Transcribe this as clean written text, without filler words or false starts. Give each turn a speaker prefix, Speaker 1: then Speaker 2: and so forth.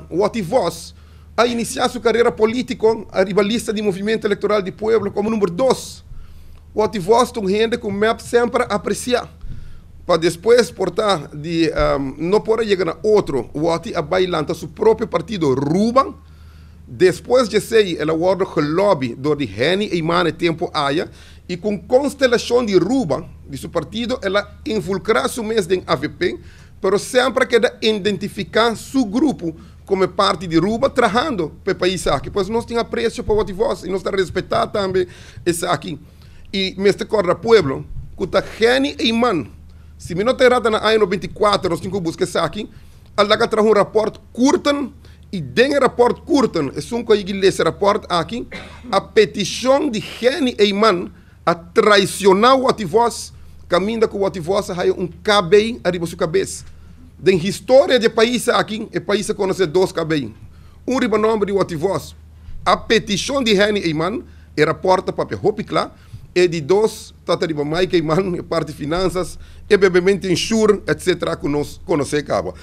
Speaker 1: Watty Vos a inicia su carera politico ariba lista di Movimento Electoral di Pueblo como number dos. Watty Vos ta un hende cu mep semper a aprecia. Pa despues por ta di no por a yega na otro, Watty a bay lanta su propio partido Ruba. Despues di esey el a wordo gelobby door di Henny Eman e tempo aya y cu un constelacion di Ruba di su partido el a involucra su mes den avp, pero semper a keda identifica su grupo como e parti di Ruba trahando pa e pais aki. Pues nos tin aprecio pa Watty Vos y nos ta respeta tambe esaki. Y mester corda pueblo cu ta Henny Eman, si mi no ta erra ta na aña 94, nos tin cu busca esaki, a laga traha un rapport Curten y den e rapport Curten, esun cu a yigi lesa e rapport aki, a peticion di Henny Eman a traiciona Watty Vos, caminda cu Watty Vos a haya un KB ariba su cabes. Den historia di e pais aki, e pais a conoce dos KB. Un riba nomber di Watty Vos, a peticion di Henny Eman, e rapport ta papia hopi cla, e di dos ta ta riba Mike Eman, e parti finanzas, e bebemento insure, etc. Cu nos conoce caba.